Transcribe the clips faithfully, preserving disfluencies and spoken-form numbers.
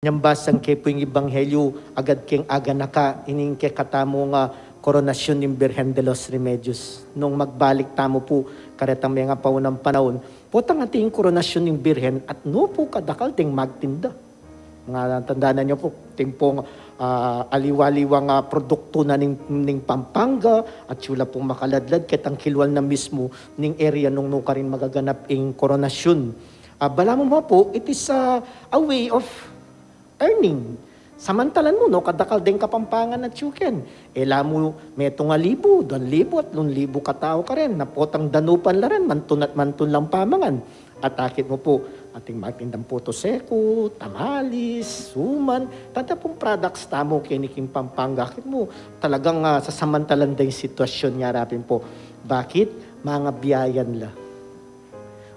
Nyambasang ke pu ing Ebanghelyu, agad keng aganaka ining kekatamu nga Koronasyun ning Birhen de los Remedios. Nung magbalik tamu pu karetang mengapaunang panaun, potang atin ing Koronasyun ning Birhen at nu pu kadakal deng magtinda. Matatandaan yu pu, atin pung, ah, aliwa-aliwang, ah, produktu na ning, ning Pampanga, at yu la pung makaladlad ketang kilwal na mismu ning area nung nukarin magaganap ing Koronasyun. Ah, balamu mu pu, it is, ah, a way of earning. Samantalan mu, nu kadakal deng Kapampangan atyu ken. E la mu metung a libu, duang libu, atlung libu katau karin, na potang danupan la rin, mantun at mantun lang pamangan. At akit mu pu, atin magtindang puto seku, tamalis, suman, tanta pung products tamu keni king Pampanga. Akit mu, talagang, ah, sasamantalan da ing sitwasyun, ngarapin pu. Bakit? Mangabiayan la.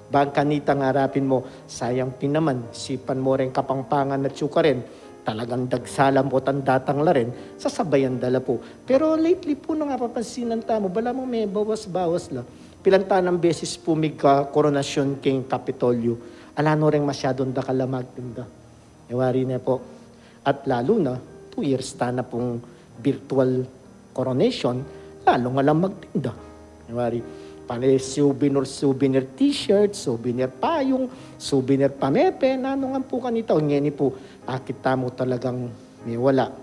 Bang kanita ngarapin mu, sayang pin naman, sipan mu reng Kapampangan atyu karin, talagang dagsalan potang datang la rin, sasabayan da la pu. Pero lately pu, nung apapansinan tamu, balamu mebawas-bawas la. Pilan tanang beses pu migka-Koronasyun king Kapitolyu, ala no reng masyadung dakal a magtinda. E wari ne pu. At lalu na, two years tana pung virtual coronation, lalu nga lang magtinda. E wari, pane souvenir, souvenir t-shirt, souvenir payung, souvenir pamepe, nanu ngan pu kanita, o ngeni pu, akit tamu talagang mewala.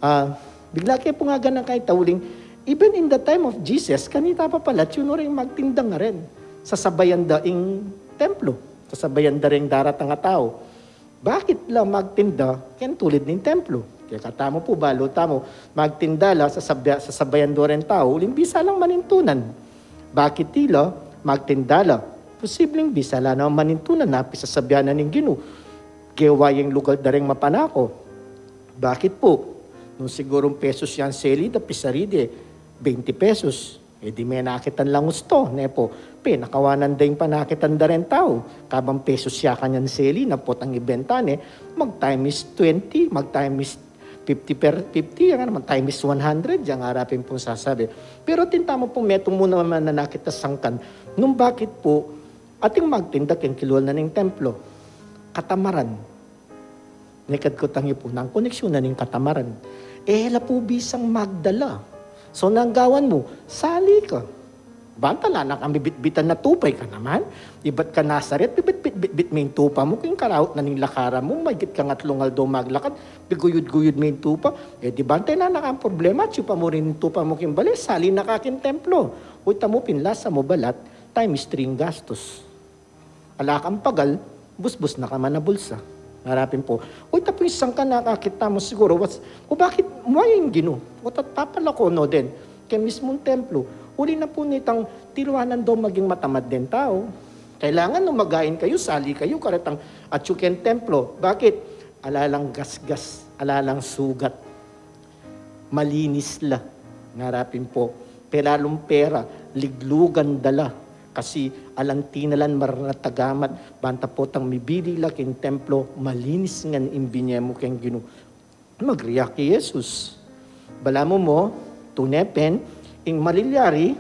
Ah, bigla ke pung aganaka ita uling, even in the time of Jesus, kanita pa pala, atyu no reng magtinda ngaren. Sasabayan da ing templo, sasabayan da reng daratang a tau. Bakit la magtinda keng tulid ning templo? Kekatamu pu, balu tamu, magtinda la, sasabya-, sasabayan do reng tau, uling bisa lang manintunan. Bakit ila magtinda la? Posibleng bisa la namang manintunan, na pisasabian na ning Ginu, gewa yeng lugal da reng mapanako. Bakit pu? Nung sigurung pesos yang seli da, pisaride, twenty pesos. E di menakitan lang usto, ne pu. Pinakawanan da ing panakitan da reng tau. Kabang pesos ya kanyang seli, na potang ibenta ne, mag times twenty, mag times fifty per fifty, yang naman times one hundred, yang arapin pung sasabi. Pero atin tamu pu, metung mu naman a nakit a sangkan. Nung bakit pu, atin magtinda keng kilwal na ning templo. Katamaran. Nekad ku tang ipunan, koneksyon na ning katamaran. E la pu bisang magdala. So, nanu ing gawan mu, sali ka. Banta ala na kang bibitbitan a tupa, e ka naman. Ibat ka Nazaret, bibitbit-bitbit me ing tupa mu, king karaut na ning lakaran mu, maigit kang atlung aldo maglakad, biguyud-guyud me ing tupa. E di banta ala na kang problema, atyu pa mu ring tupa mu king bale, sali na ka king templo. Uy, tamu pin lasa mu balat, times three ing gastus. Ala kang pagal, busbus na ka man a bulsa. Ngarapin pu. Uy, ta pu ing sangkan a akakit tamu siguru, was, o bakit, mu ing Ginu, o tat papalako no den keng mismung templo. Uli na pu nitang tiruanan do maging matamad deng tau. Kailangan nung mag-ain kayu, sali kayu karetang atyu keng templo. Bakit? Ala lang gasgas, ala lang sugat. Malinis la, ngarapin pu. Pelalung pera, liglugan da la. Kasi alang tinalan, marana tagamat, banta potang mibili la king templo, malinis ngan ing binye mu keng Ginu. Mag-react i Jesus. Balamu mu, tune pin, ing malilyari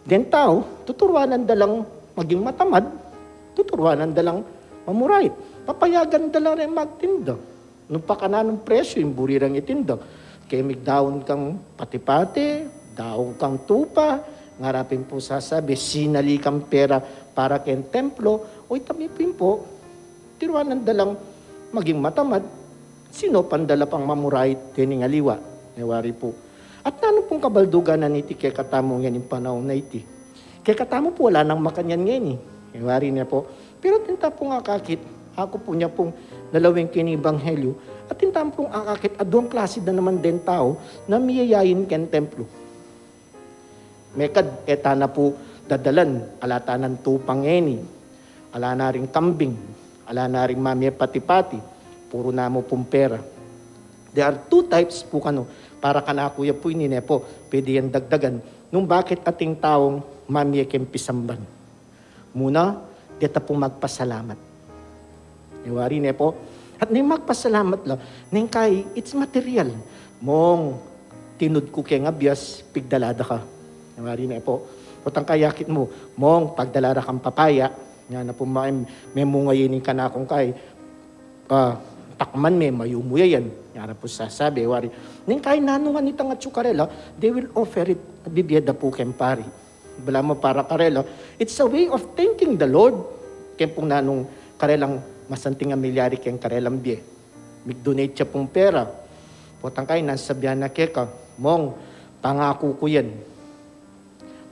deng tau, tuturuanan da lang maging matamad, tuturuanan da lang mamurait. Papayagan da lang reng magtinda. Nung pakananung presyu ing buri rang itinda. Keng migdaun kang pati-pati, daun kang tupa, ngarapin pu sasabi, sinali kang pera para keng templo, o ita mi pin pu, tiruanan da lang maging matamad, sinopan da la pang mamurait dening aliwa, e wari pu. At nanu pung kabaldugan na niti kekatamu ngening panaun a iti? Kekatamu pu ala nang makanyan ngeni. E wari ne pu. Pero atin ta pung akakit, aku pu nya pung lalaweng keni ebanghelyu, atin ta pung akakit, aduang klasi da naman deng tau na miyayain keng templo. Mekad e ta na pu dadalan, ala ta nang tupa ngeni, ala na ring kambing, ala na ring mamie pati-pati, puru namu pung pera. There are two types pu kanu, para kanaku ya pu ini ne pu, pwede yang dagdagan, nung bakit atin taung mamie keng pisamban. Muna, deta pu magpasalamat. E wari ne pu, at neng magpasalamat la, neng kai, it's material. Mong, tinud ku keng abias, pigdala da ka. E wari ne pu, potang kai akit mu, Mong, pagdala da kang papaya, nya na pu, me-, memunga ini ing kanakung kai, ah, Takman me, mayumuya yan. Ngara pu sasabi, wari. Ning kain nanu ngan itang atyu karela, they will offer it, bibie da pu keng pari. Balamu para karela, it's a way of thanking the Lord. Keng pung nanung karelang masanting a milyari keng karelang bie. Mig-donate ya pung pera. Potang kain nanu, sabian na keka, Mong, pangaku ku yan.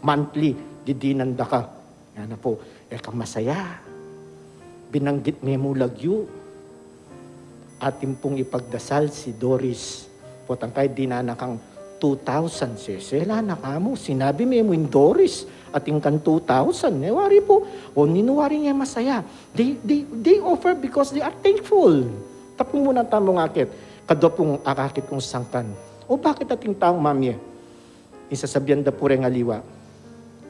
Monthly, didinan da ka. Ngana pu, e ka masaya. Binanggit me mu lagyu. Atin pung ipagdasal si Doris. Potang kain dinan na kang two thousand. Sese la na ka mu. Sinabi me mu ing Doris. Atin kang two thousand. E wari pu. O ninu wari nge masaya. They, they, they offer because they are thankful. Tapung muna tamung akit. Kadwa pung akakit kung sangkan. O bakit atin taung mamie? Ing sasabian da pu reng aliwa,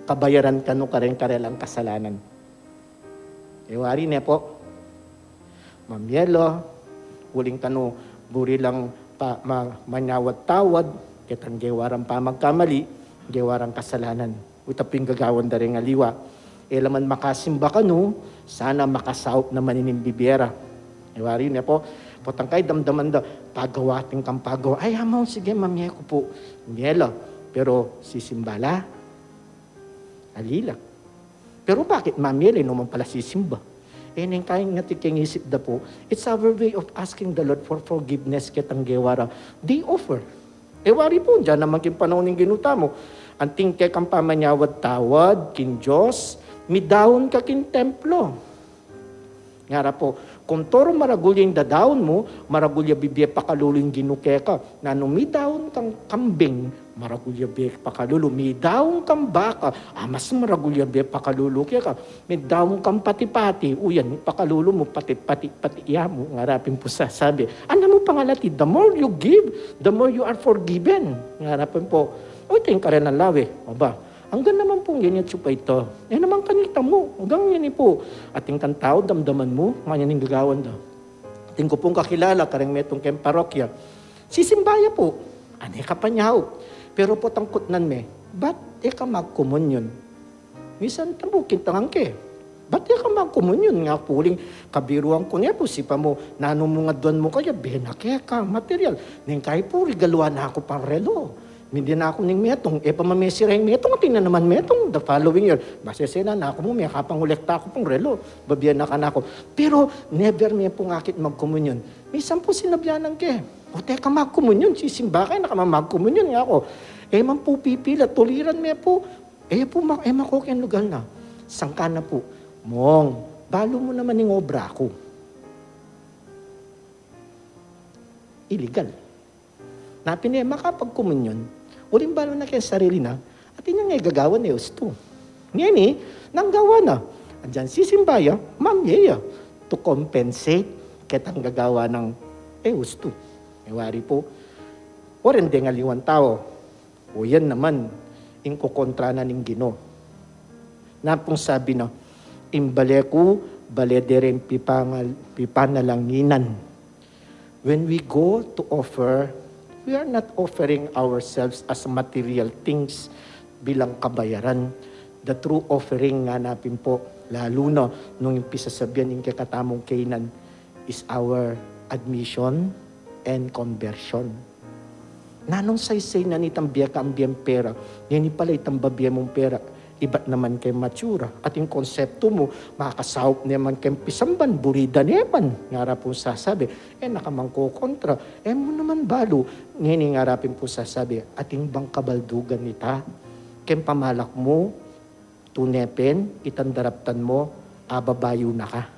kabayaran kanu kareng karelang kasalanan. E wari ne pu, mamie la, uling kanu buri lang pa, ma, manyawad-tawad, ketang gewa rang pamagkamali, gewa rang kasalanan. Uta pin gagawan da reng aliwa. E la man makasimba kanu, sana makasaup naman ining bibie ra. E wari ne pu, potang kain damdaman da, pagawa atin kang pagawa. Ay, Among, sige, mamie ku pu. Mie la, pero sisimba la. Ali la. Pero bakit mamie la, e no man pala sisimba? E neng kain ngati keng isip da pu, it's our way of asking the Lord for forgiveness ketang gewa ra. They offer. E wari pu, dinan naman king panaun ning Ginu tamu. Anting kekang pamanyawad-tawad king Dios, midaun ka king templo. Ngara pu, kung toro maragul ya ing dadaun mu, maragul ya bibie pakalulu ing Ginu keka. Nanu midaun kang kambing, maragul ya bie pakalulu. Midaun kang baka, a, mas maragul ya bie pakalulu keka. Midaun kang pati-pati, uyan, pakalulu mu, pati-pati, pati ya mu, ngara pin pu sasabi. Anda mu pangalati, the more you give, the more you are forgiven. Ngara pin pu, o, ita ing karelang lawe. Aba, anggang naman pung ganyan tsupa ita. E naman kanita mu, anggang ini pu. Atin kang tau, damdaman mu, nganyan ing gagawan da. Atin ku pung kakilala, kareng metung keng parokya. Sisimba ya pu, ane ka panyaup. Pero potang kutnan me, ba't e ka magkomunyon? Misan tamu kintangan ke, ba't e ka magkomunyon? Nga pu uling kabiruan ku ne pu, sipa mu, nanu mu nga duan mu kaya, bie na keka material. Neng kain pu, regaluan na ku pang relo. Midi na ku ning metung, e pa mamesira ing metung, atin na naman metung, the following year. Basta sese na, naku mu, mekapangolekta ku pung relo, babie na kanaku. Pero never me pung akit magkomunyon. Misan pu sinabian ke, o, teka, magkomunyon, sisimba ka, e na ka man magkomunyon, nga ku. E man pu pipila, tuliran me pu, e pu ma-, e maku keng lugal na. Sangkan na pu, Mong, balu mu naman ing obra ku. Iligal. Na pin e makapagkomunyon, uling balu na keng sarili na, atin yang e gagawan, e ustu. Ngeni, nanu ing gawa na? Andiyan sisimba ya, mamie ya, to compensate ketang gagawan nang e ustu. E wari pu, o reng deng aliwang tau, o yan naman ing kokontra na ning Ginu. Na pung sabi na, ing bale ku, bale de ring pipangal-, pipanalanginan. When we go to offer, we are not offering ourselves as material things bilang kabayaran. The true offering, ngana pin pu, lalu na nung ing pisasabian ing kekatamung kainan, is our admission and conversion. Nanung saysay na nitang bie kang bieng pera, ngeni pala itang babie mung pera, ibat naman keng matsura. Ating konseptu mu, makasaup ne man keng pisamban, buri da ne man. Ngara pung sasabi, e na ka man kokontra, e mu naman balu. Ngeni ngara pin pung sasabi, atin bang kabaldugan ita? Keng pamalak mu, tune pin, itang daraptan mu, ababayu na ka.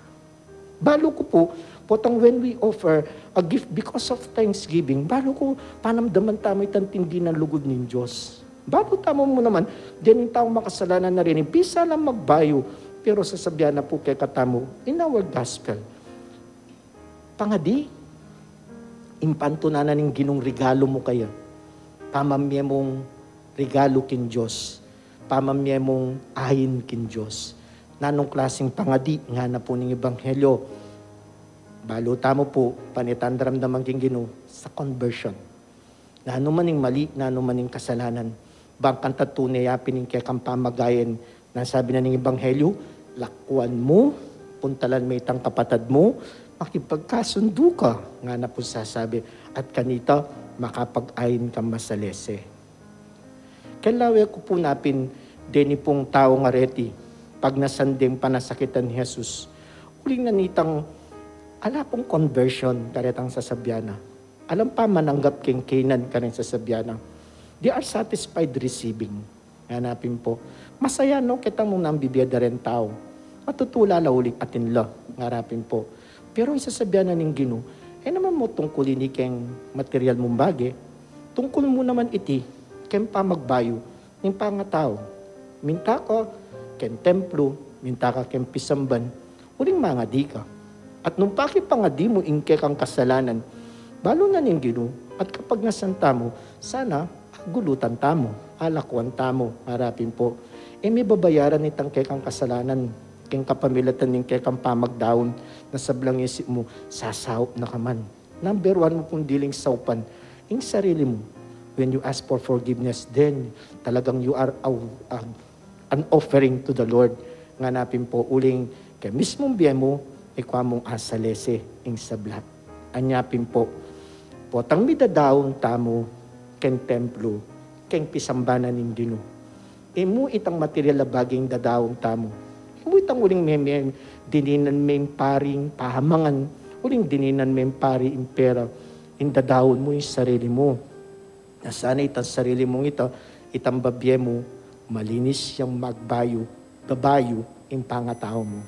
Balu ku pu, potang when we offer a gift because of thanksgiving, balu ku panamdaman tamu itang tindi nang lugud ning Dios. Balu tamu mu naman, deng taung makasalanan na rin, bisa lang magbayu, pero sasabian na pu kekatamu, in our gospel, pangadi, ing pantunanan ning Ginung regalu mu kaya, pamamie mung regalu king Dios, pamamie mung ain king Dios. Nanung klasing pangadi? Ngana pu ning ebanghelyo, balu tamu pu, pane tang daramdaman king Ginu sa conversion. Nanu man ing mali, nanu man ing kasalanan, bang kanta tune ya pin ing kekang pamagayan, na sabi na ning ebanghelyo, lakuan mu, puntalan me itang kapatad mu, makipagkasundu ka, ngana pung sasabi, at kanita makapag-ain kang masalese. Kelawe ku pu na pin deni pung tau ngareti, pagnasan deng panasakitan Jesus, uling na nitang ala pung conversion karetang sasabyan na. Alang pamananggap keng kaynan kareng sasabyan na. They are satisfied receiving. Ngana pin pu, masaya no ketang nung nanu ing bibie da reng tau. Matutula la uling atin la, ngara pin pu. Pero ing sasabyan na ning Ginu, e naman mu tungkul ini keng material mung bage. Tungkul mu naman iti keng pamagbayu ning pangatau. Minta ka keng templo, minta ka keng pisamban, uling mangadi ka. At nung pakipangadi mu ing kekang kasalanan, balu na ning Ginu, at kapagnasan tamu, sana agulutan tamu, alakuan tamu, ngara pin pu. E me babayaran itang kekang kasalanan keng kapamilatan ning kekang pamagdaun na sablang isip mu, sasaup na ka man. Number one mu pung diling saupan ing sarili mu. When you ask for forgiveness, then talagang you are a, a, an offering to the Lord. Ngana pin pu uling keng mismung bie mu, ikwa mung asalese ing sabla. Anya pin pu, potang midadaun tamu keng templo, keng pisamban na ning Ginu, e mu itang material a bageng dadaun tamu. E mu itang uling meme, dininan me ing pari ing pahamangan, uling dininan me ing pari ing pera, ing dadaun mu ing sarili mu. Na sana itang sarili mung ita, itang bibie mu, malinis yang magbayu, babayu ing pangatau mu.